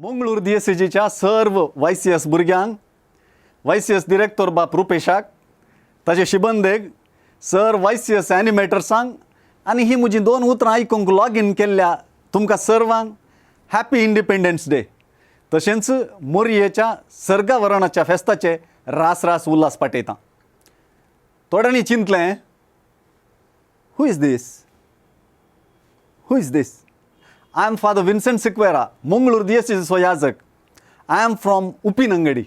मंगळूर दियेसेजीच्या सर्व Y C S भुरग्यांक, Y C S दिरेक्तोर बाप रुपेशाक, ताजे शिबंदेक, सर वाय सी एस एनिमेटर्सांक आनी ही म्हजी दोन उतरां आयकूंक लॉगीन केल्ल्या तुमकां सर्वांक हॅपी इंडिपेंडन्स डे, तशेंच मोरयेच्या सर्गावरणाच्या फेस्ताचे रास रास उल्हास पाठयतां. थोड्यांनी चिंतलें, "Who is this? Who is this?" I am Father Vincent Sequeira, Mangalore दियेसेजीचो याजक. I am from Uppinangady.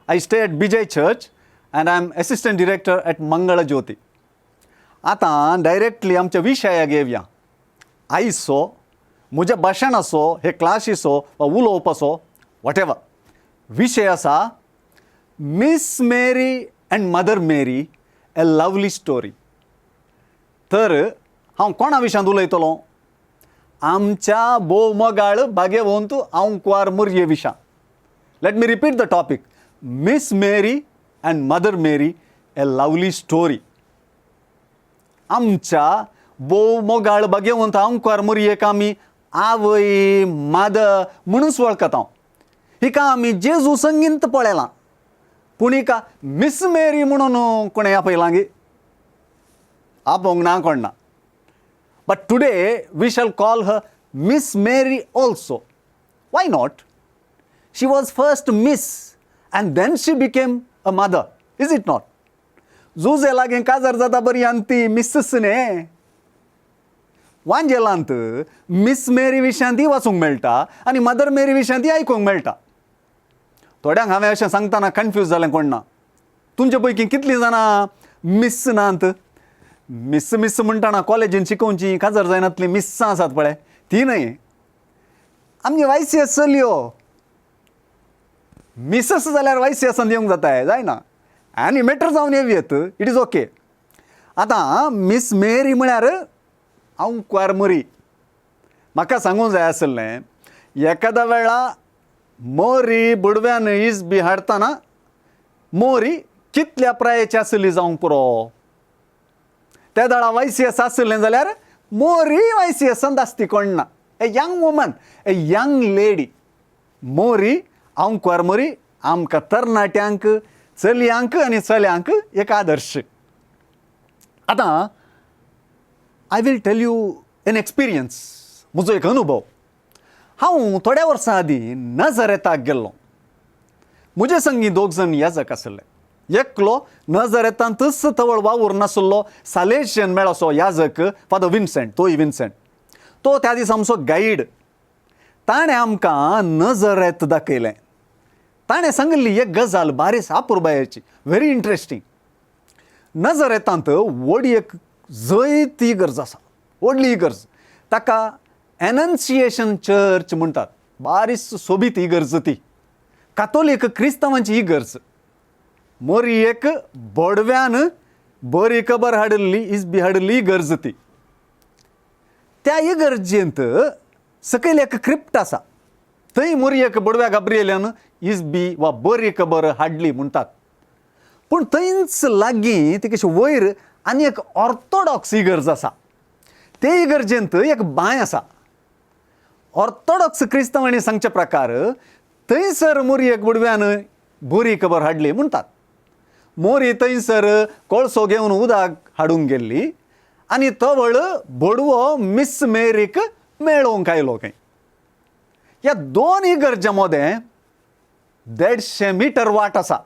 I stay at Bijay Church and I am assistant director at Mangala Jyoti. आतां directly आमच्या विशयाक येवया. आयचो म्हज्या भाशणाचो, हे क्लासीचो वा उलोवपाचो, what ever, विशय आसा Miss Mary and Mother Mary, a lovely story. तर हांव कोणा विशयांत उलयतलो? आमच्या भोव मोगाळ भाग्यवंत आंकवार मोरये विशयां. Let me repeat the topic: Miss Mary and Mother Mary, a lovely story. आमच्या भोव मोगाळ भाग्यवंत आंकवार मोरयेक आमी आवय, मादर म्हणूच वळखता. हिका आमी जेजू संगीत पळयलां, पूण हिका मिस मेरी म्हणून कोणें आपयलां गी? आपोवंक ना कोण ना. But today we shall call her Miss Mary also. Why not? She was first Miss and then she became a mother, is it not? Jose लागीं काजार जाता बरी आनी ती मिसस न्ही. वांजेलांत मिस मेरी विशयांत वाचूंक मेळटा आनी मदर मेरी विशयांत आयकूंक मेळटा. थोड्यांक हांवें अशें सांगतना कन्फ्यूज जालें कोण ना. तुमचे पैकी कितलीं जाणां मिस नात? मिस मिस म्हणटाना कॉलेजीन शिकोवची काजार जायनातलीं मिस्सां आसात पळय, ती न्हय. आमगे वायसीएस चलयो. मिसस जाल्यार वायसीएसान येवंक जाता? जायना. आनी मॅटर जावन येवयेत, it is okay. आतां मिस मेरी म्हळ्यार आंकवार मरी. म्हाका सांगूंक जाय आसलें, एखाद्या वेळा मोरी बुडव्यान is बी हाडटना मोरी कितल्या प्रायेची आसली जावंक पुरो? त्या वेळा वायसीएस आसलें जाल्यार मोरी वायसीएसान दास्ती कोण ना. A young woman, a young lady. मोरी, आंकवार मोरी आमकां तरणाट्यांक, चलयांक आनी चल्यांक एक आदर्श. आतां I will tell you an experience, म्हजो एक अनुभव. हांव थोड्या वर्सां आदीं नजरेताक गेल्लो. म्हजे संगी दोग जाण याजक आसले. एकलो नजरेतांतच तवळ वावूर नासलो सालेशियन मेळसो याजक, फादर विन्सेंट. तोय विन्सेंट, तो त्या दिसा आमचो गायड. ताणें आमकां नजरेत दाखयलें. ताणें सांगिल्ली एक गजाल बारीक अपुरबायेची, व्हेरी इंट्रस्टींग. नजरेतांत व्हड एक जैत इगर्ज आसा, व्हडली इगर्ज. ताका एनन्सिएशन चर्च म्हणटात. बारीक सोबीत इगर्ज ती, कातोलीक क्रिस्तांवांची इगर्ज. मोरी एक बोडव्यान बरी खबर हाडिल्ली, इजबी हाडिल्ली इगर्ज ती. त्या इगर्जेंत सकयल एक क्रिप्ट आसा. थंय मोरी एक बोडव्या गाब्रियेल्यान इजबी वा बरी खबर हाडली म्हणटात. पूण थंयच लागीं ती कशी वयर आनी एक ऑर्थोडॉक्स इगर्ज आसा. ते इगर्जेंत एक बांय आसा. ऑर्थोडॉक्स क्रिस्तांवांनी सांगचे प्रकार थंयसर मोरी एक बुडव्यान बरी खबर हाडली म्हणटात. मोरी थंयसर कोळसो घेवन उदक हाडूंक गेल्ली आनी तवळ बोडवो मिस मेरीक मेळोवंक आयलो खंय. ह्या दोन इगर्जां मदें 150 मिटर वाट आसा.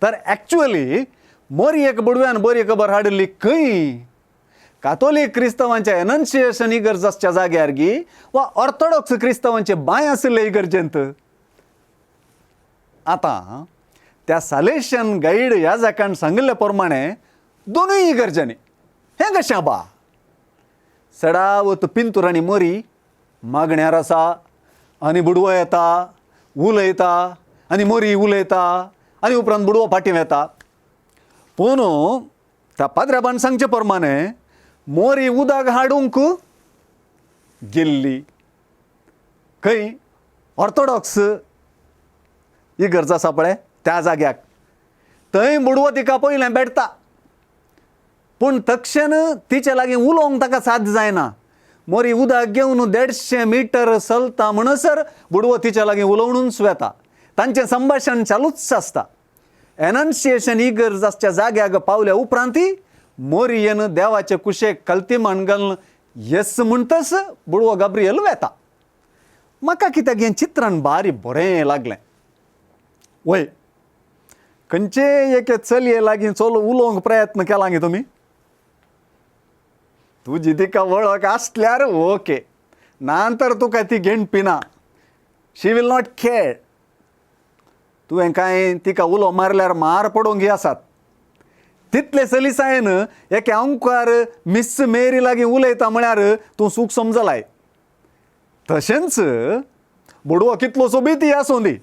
तर एक्चुअली मोरी एक बुडव्यान बरी खबर हाडिल्ली खंय? कातोलीक क्रिस्तांवांच्या एनन्सिएशन इगर्ज आसच्या जाग्यार गी वा ऑर्थोडॉक्स क्रिस्तांवांचे बांय आशिल्ले इगर्जेंत? आतां त्या सालेशियन गायड ह्या जाकान सांगिल्ले प्रमाणे दोनूय इगर्जांनी. हें कशें आबा? सडावत पिंतूर आनी मोरी मागण्यार आसा आनी बुडवो येता, उलयता आनी मोरी उलयता आनी उपरांत बुडवो फाटीं वेता. पूण त्या पाद्र्याबान सांगचे प्रमाणे मोरी उदक हाडूंक गेल्ली खंय? ऑर्थोडॉक्स इगर्ज आसा पळय, त्या जाग्याक. थंय बुडवो तिका पयलें भेटता, पूण तक्षण तिचे लागीं उलोवंक ताका साध्य जायना. मोरी उदक घेवन 150 मिटर चलता म्हणसर बुडवो तिच्या लागीं उलोवनूच वेता. तांचें संभाशण चालूच आसता. एनन्सिएशन इगर्ज आसच्या जाग्याक पावल्या उपरांत मोरयेन देवाचे कुशेक कल्ती मान घालून येस म्हणटच बुडवो गाब्रियल वेता. म्हाका कित्याक हें चित्रण बारी बरें लागलें. वय खंयचे एके चलये लागीं चलो उलोवंक प्रयत्न केला गे तुमी? तुजी तिका वळख आसल्यार ओके, ना तर तुका ती घेणपी ना. She will not care. तुवें कांय तिका उलो मारल्यार मार पडोवंक आसात. तितले सलिसायेन एके अंकार मिस मेरी लागीं उलयता म्हळ्यार तूं सूख समजलाय. तशेंच बुडवो कितलो सोबीत आसूं दी,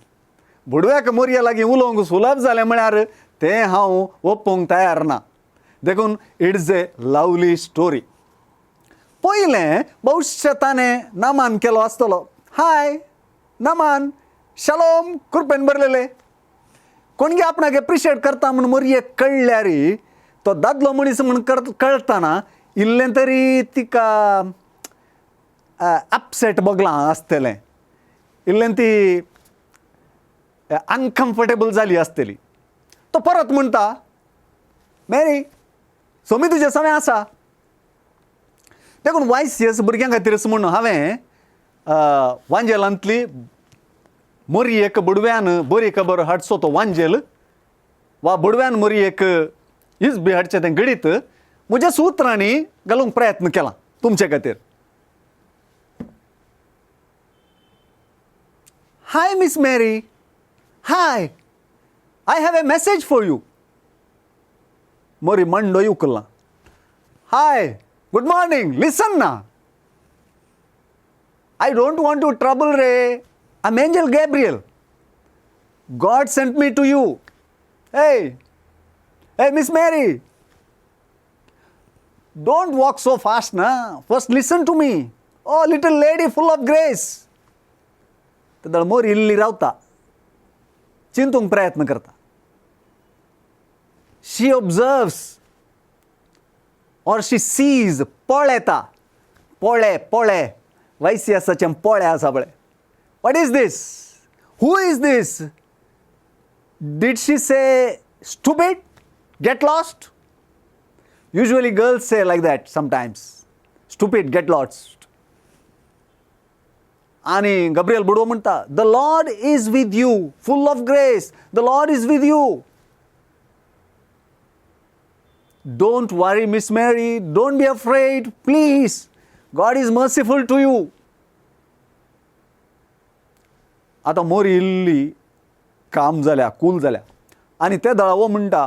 बुडव्याक मोरया लागीं उलोवंक सुलभ जालें म्हळ्यार तें हांव ओपूंक तयार ना. देखून it's a lovely story. पयलें भविश्य ताणें नामान केलो आसतलो. हाय नामान, शलोम, कृपेन भरलेले. कोणगे आपणाक एप्रिशिएट करता म्हूण मोरयेक कळ्ळ्यार तो दादलो मनीस म्हूण कळटना इल्लें तरी तिका अपसेट भोगलां आसतलें, इल्लें ती अनकम्फर्टेबल जाली आसतली. तो परत म्हणटा, मेरी सोमी तुजें सवें आसा. देखून वायसीएस भुरग्यां खातीर म्हूण हांवें वांजेलांतली मोरयेक बुडव्यान बरी खबर हाडचो तो वांजेल वा बुडव्यान मोरयेक इजबी हाडचें तें घडीत म्हज्या सुत्रांनी घालूंक प्रयत्न केला तुमचे खातीर. Hi miss Mary, hi, I have a message for you. Mori मांडोय उखल्ला. हाय, गुड मॉर्निंग, लिसन ना, I don't want to trouble रे, I am angel Gabriel, God sent me to you. Hey hey miss Mary, don't walk so fast ना, first listen to me. Oh little lady full of grace. तेदळ मोरी इल्ली रावता, चिंतूंक प्रयत्न करता. She observes or she sees, पळेता, पळे पळे वैसियसाचें पळे आसा पळय. What is this? Who is this? Did she say stupid, get lost? Usually girls say like that sometimes, stupid, get lost. आनी गब्रियल बुडवो म्हणटा, the Lord is with you, full of grace, the Lord is with you. Don't worry miss Mary, don't be afraid, please, God is merciful to you. आतां मोरी इल्ली काम जाल्या, cool जाल्या. आनी ते दळावो म्हणटा,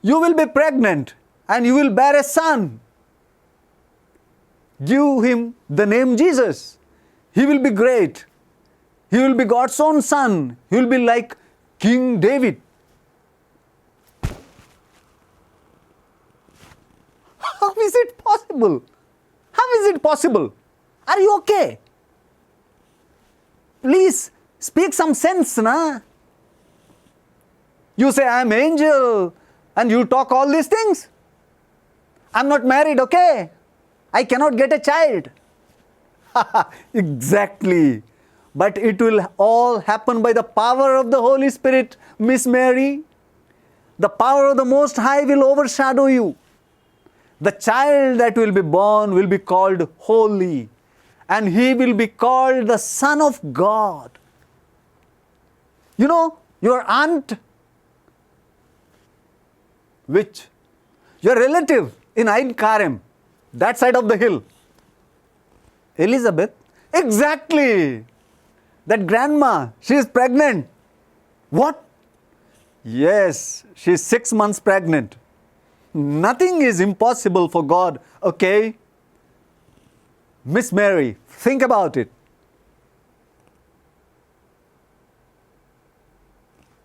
you will be pregnant and you will bear a son, give him the name Jesus, he will be great, he will be God's own son, he will be like King David. How is it possible? How is it possible? Are you okay? Please speak some sense, na? You say I am angel and you talk all these things. I am not married, okay? I cannot get a child. Exactly. But it will all happen by the power of the Holy Spirit, Miss Mary. The power of the Most High will overshadow you. The child that will be born will be called holy, and he will be called the Son of God. You know, your aunt, which your relative in Ain Karem, that side of the hill, Elizabeth, exactly, that grandma, she is pregnant. What? Yes, she is 6 months pregnant. Nothing is impossible for God, okay? Miss Mary, think about it.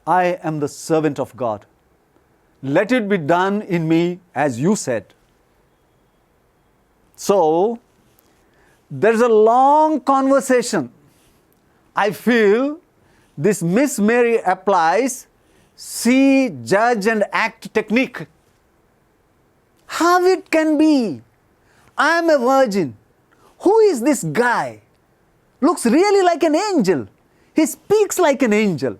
I am the servant of God. Let it be done in me as you said. So, there's a long conversation. I feel this Miss Mary applies see, judge and act technique. How it can be? I am a virgin. Who is this guy? Looks really like an angel. He speaks like an angel.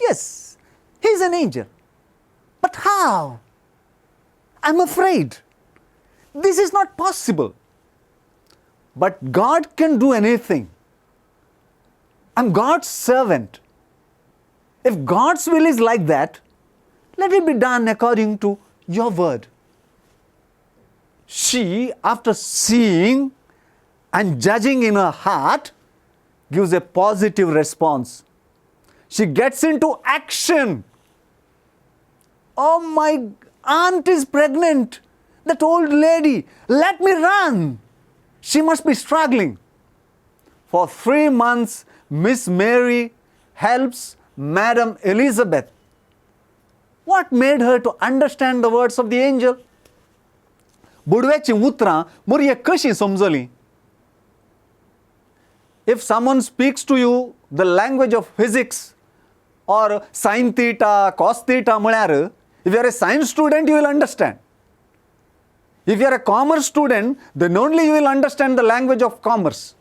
Yes, he is an angel. But how? I am afraid. This is not possible. But God can do anything. I am God's servant. If God's will is like that, let it be done according to your word. She, after seeing and judging in her heart, gives a positive response. She gets into action. Oh, my aunt is pregnant. That old lady. Let me run. She must be struggling. For 3 months, Miss Mary helps Madam Elizabeth. What made her to understand the words of the angel? बुडव्याचीं उतरां मोरयेक कशीं समजलीं? If someone speaks to you the language of physics or sin theta, cos theta म्हळ्यार, if you are a science student, you will understand. If you are a commerce student, then only you will understand the language of commerce.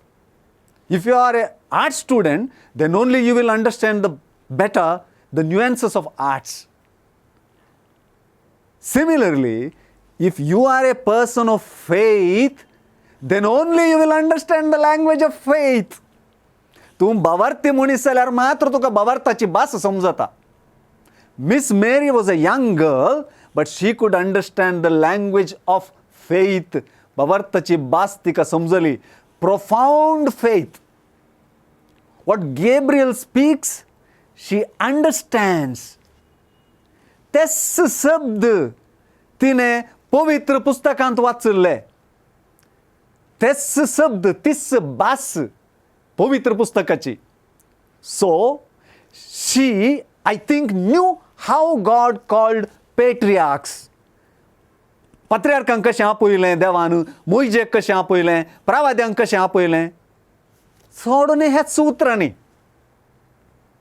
If you are a art student, then only you will understand the better the nuances of arts. Similarly, if you are a person of faith, then only you will understand the language of faith. तूं भावार्थी मनीस जाल्यार मात्र तुका भावार्थाची भास समजता. Miss Mary was a young girl, but she could understand the language of faith. भावार्थाची भास तिका समजली. Profound faith. What Gabriel speaks, she understands. तेच शब्द तिणें पवित्र पुस्तकांत वाचिल्ले, तेच शब्द, तीच भास पवित्र पुस्तकाची. So she, I think, knew how God called patriarchs. पात्रियार्कांक कशें आपयलें देवान, मोयजेक कशें आपयलें, प्रावाद्यांक कशें आपयलें, चड ह्याच उतरांनी.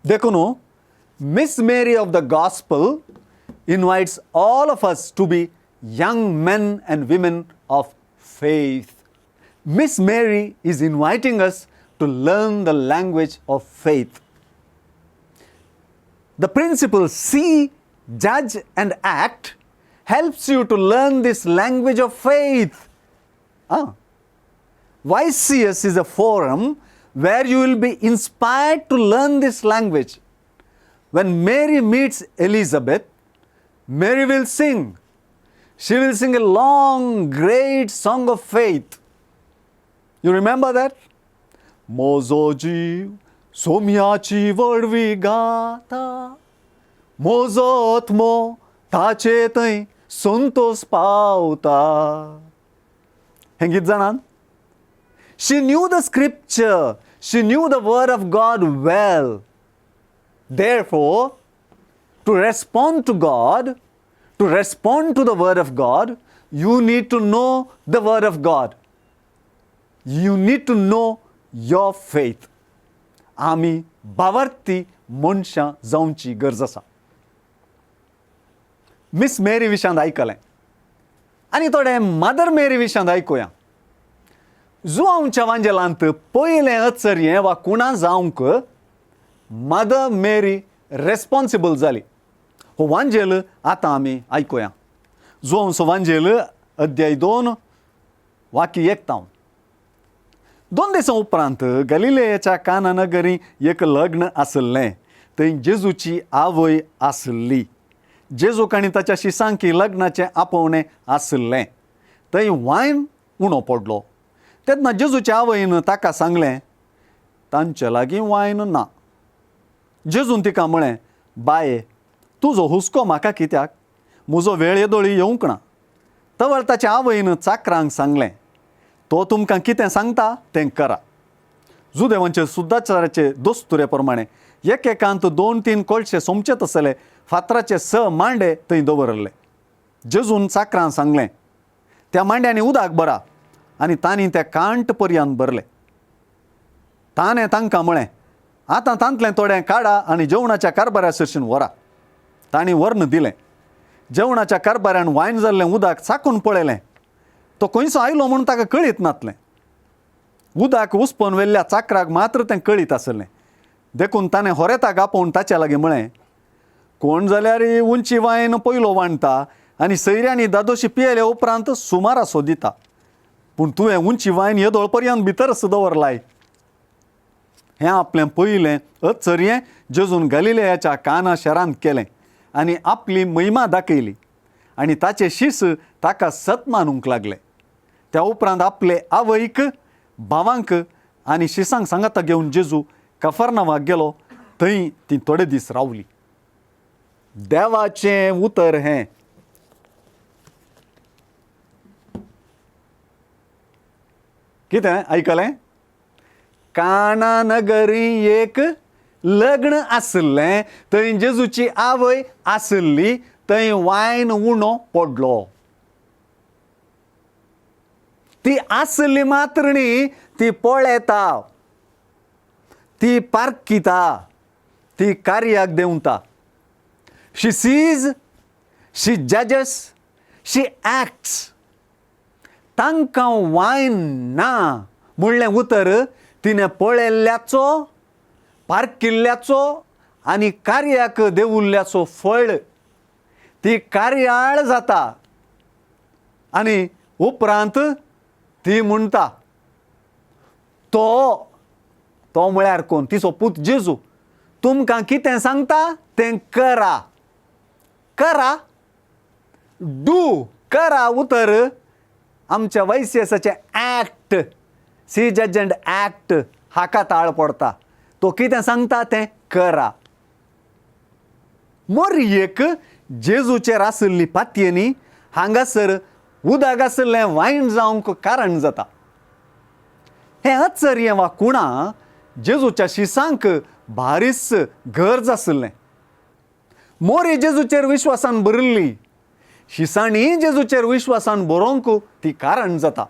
देखून Miss Mary of the Gospel invites all of us to be young men and women of faith. Miss Mary is inviting us to learn the language of faith. The principle see, judge, and act helps you to learn this language of faith. Ah. YCS is a forum where you will be inspired to learn this language. When Mary meets Elizabeth, Mary will sing. She will sing a long, great song of faith. You remember that? म्हजो जीव सोम्याची व्हडवी गाता, म्हजो आत्मो ताचे थंय संतोष पावता. हें गीत जाणात? She knew the scripture. She knew the word of God well. Therefore, to respond to God, to respond to the word of God, you need to know the word of God. You need to know your faith. आमी भावार्थी मनशां जावची गरज आसा. Miss Mary विशयांत आयकलें आनी थोडें mother Mary विशयांत आयकुया. जुआंवच्या वांजेलांत पयलें अचर्यें वा कुणा जावंक मदर मेरी रेस्पॉन्सिबल जाली. हो वांजेल आतां आमी आयकुया. जुआंवचो वांजेल, अध्याय 2, वाक्य 1 तावन. 2 दिसां उपरांत गलिलेयाच्या काना नगरी एक लग्न आसलें. थंय जेजूची आवय आसली. जेजूक आनी ताच्या शिसांकी लग्नाचें आपोवणें आसलें. थंय वायन उणो पडलो. तेन्ना जेजूच्या आवयन ताका सांगलें, तांचे लागीं वायन ना. जेजून तिका म्हळें, बाये, तुजो हुस्को म्हाका कित्याक? म्हजो वेळ येदोळी येवंक ना. तवळ ताच्या आवयन चाकरांक सांगलें, तो तुमकां कितें सांगता तें करा. जुदेवांचे सुद्दाचाराचे दस्तुरे प्रमाणे एकेकांत दोन तीन कोळशे सोमचे तसले फातराचे स मांडे थंय दवरले. जेजून चाकरांक सांगलें, त्या मांड्यांनी उदक भरा. आनी तांणी ते कांट पर्यंत भरले. ताणें तांकां म्हळें, आतां तांतलें थोडें काडा आनी जेवणाच्या कारबाऱ्या सरशीन व्हरा. तांणी व्हरून दिलें. जेवणाच्या कारबाऱ्यान वायन जाल्लें उदक चाकून पळयलें. तो खंयचो आयलो म्हूण ताका कळीत नासलें. उदक उसपोवन व्हेल्ल्या चाकराक मात्र तें कळीत आसलें. देखून ताणें होरेताक आपोवन ताच्या लागीं म्हळें, कोण जाल्यार उंची वायन पयलो वांडटा आनी सैऱ्यांनी दादोशी पियेले उपरांत सुमारासो दिता, पूण तुवें उंची वायन येदोळ पर्यंत भितरच दवरलाय. हें आपलें पयलें अचर्यें जेजून गलिलेयाच्या काना शारांत केलें आनी आपली महिमा दाखयली आनी ताचे शीस ताका सत मानूंक लागले. त्या उपरांत आपले आवयक, भावांक आनी शिसांक सांगाता घेवन जेजू कफर्नावाक गेलो. थंय ती थोडे दीस रावली. देवाचें उतर हें. कितें आयकलें? काना नगरी एक लग्न आशिल्लें, थंय जेजूची आवय आशिल्ली, थंय वायन उणो पडलो. ती आसली मात्र न्ही, ती पळयता, ती पारखिता, ती कार्याक देंवता. She sees, she judges, she acts. तांकां वायन ना म्हणलें उतर तिणें पळयल्ल्याचो, पारखिल्ल्याचो आनी कार्याक देंवुल्ल्याचो फळ. ती कार्याळ जाता आनी उपरांत ती म्हणटा, तो तो म्हळ्यार कोण? तिचो पूत जेजू. तुमकां कितें सांगता तें करा. करा, do, करा उतर आमच्या वायसीएसाचें ऍक्ट, सी जज अँड ऍक्ट हाका ताळ पडटा. तो कितें सांगता तें करा. मोरयेक जेजूचेर आशिल्ली पातयेनी हांगासर उदक आशिल्लें वायन जावंक कारण जाता. हें अचर्य वा कुणा जेजूच्या शिसांक भारीच गरज आशिल्लें. मोरी जेजूचेर विश्वासान भरिल्ली, शिसांनी जेजूचेर विश्वासान बरोवंक ती कारण जाता.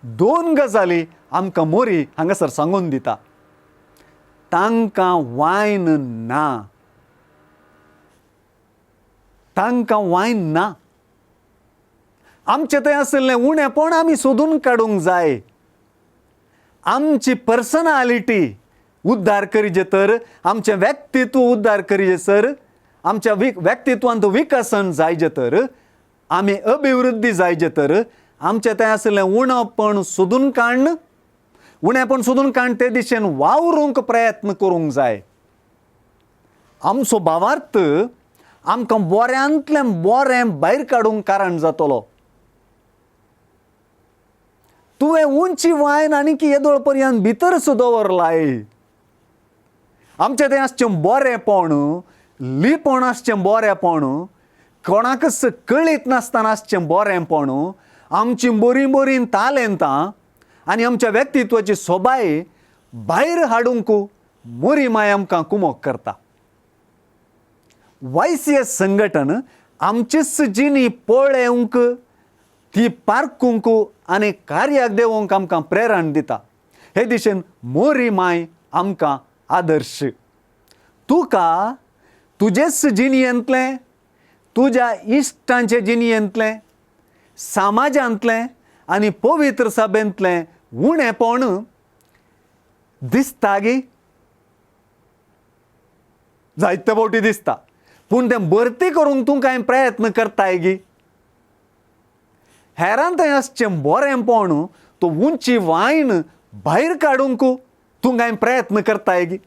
दोन गजाली आमकां मोरी हांगासर सांगून दिता. तांकां वायन ना, तांकां वायन ना. आमचें थंय आशिल्लें उणेपण आमी सोदून काडूंक जाय. आमची पर्सनालिटी उद्धार करीजे तर, आमचें व्यक्तित्व उद्धार करीजे सर, आमच्या व्यक्तित्वांत विकसन जायजे तर, आमी अभिवृद्धी जायजे तर, आमचें थंय आशिल्लें उणेपण सोदून काडून, उणेपण सोदून काडून ते दिशेन वावरूंक प्रयत्न करूंक जाय. आमचो भावार्थ आमकां बऱ्यांतलें बरें भायर काडूंक कारण जातलो. तुवें उंची वायन आनी येदोळ पर्यंत भितर दवरलाय. आमचें तें आसचें बरेंपण, लिपण आसचें बरेंपण, कोणाकच कळीत नासतना आसचें बरेंपण, आमची बरीं बरीं तालेंतां आनी आमच्या व्यक्तित्वाची सोबाय भायर हाडूंक मोरी माय आमकां कुमोक करता. वायसीएस संघटन आमचीच जिणी पळोवंक, ती पारखूंक आनी कार्याक देंवोवंक आमकां प्रेरण दिता. हे दिशेन मोरी माय आमकां आदर्श. तुका तुजेच जिणयेंतलें, तुज्या इश्टांचे जिणयेंतलें, समाजांतलें आनी पवित्र सभेंतलें उणेपण दिसता गी? जायते फावटी दिसता, पूण तें भरती करूंक तूं कांय प्रयत्न करताय गी? हेरान थंय आसचें बरेंपण तो उंची वायन भायर काडूंक तूं कांय प्रयत्न करताय गी?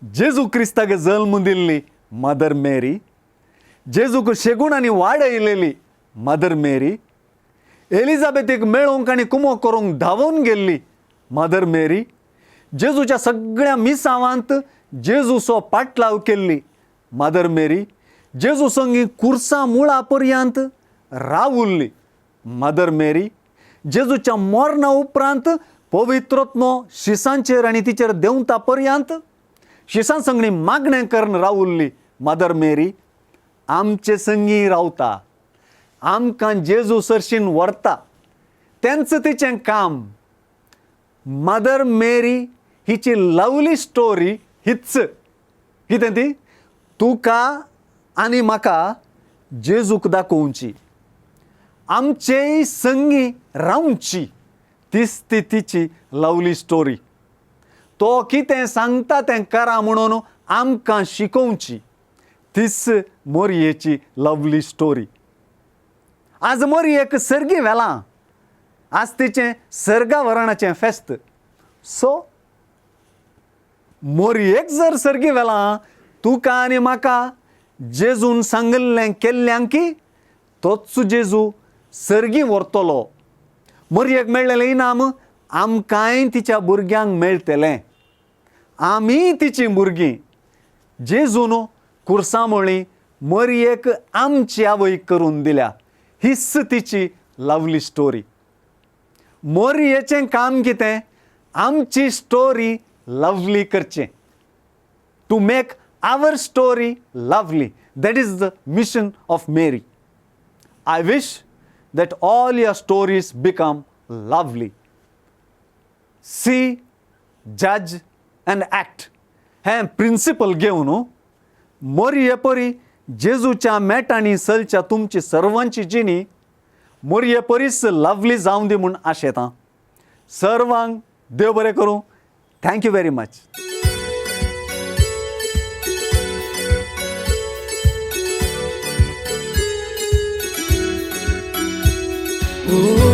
जेजू क्रिस्ताक जल्म दिल्ली मदर मेरी, जेजूक शेगूण आनी वाडयलेली मदर मेरी, एलिजाबेथीक मेळोवंक आनी कुमोक करूंक धांवून गेल्ली मदर मेरी, जेजूच्या सगळ्या मिसावांत जेजूचो पाटलाव केल्ली मदर मेरी, जेजू संगी कुर्सा मुळा पर्यंत रावुल्ली मदर मेरी, जेजूच्या मरणा उपरांत पवित्रत्नो शिसांचेर आनी तिचेर देंवता पर्यंत शिसां संगणी मागणें करून रावुल्ली मदर मेरी आमचे संगी रावता, आमकां जेजू सरशीन व्हरता. तेंच तिचें काम. मदर मेरी हिची लवली स्टोरी हीच. कितें ती? तुका आनी म्हाका जेजूक दाखोवची. आमचेय संगी रावची तीच ती तिची लवली स्टोरी. तो कितें सांगता तें करा म्हणून आमकां शिकोवची तीच मोरयेची लवली स्टोरी. आज मोरयेक सर्गी व्हेलां, आज तिचें सर्गावरणाचें फेस्त. सो मोरयेक जर सर्गी व्हेलां तुका आनी म्हाका जेजून सांगिल्लें केल्ल्यांक की तोच जेजू सर्गी व्हरतलो. मोरयेक मेळ्ळेलें इनाम आमकांय तिच्या भुरग्यांक मेळटलें. आमी तिचीं भुरगीं. जेजून कुर्सा म्हळी मोरयेक आमची आवय करून दिल्या. हीच तिची लवली स्टोरी. मोरयेचें काम कितें? आमची स्टोरी लवली करचें. To make our story lovely, that is the mission of Mary. I wish that all your stories become lovely. See, judge and act हें प्रिंसिपल घेवन मोरये परी जेजूच्या मेटांनी चलच्या तुमची सर्वांची जिणी मोरये परीच लवली जावं दी म्हूण आशेतां. सर्वांक देव बरें करूं. Thank you very much. Oh.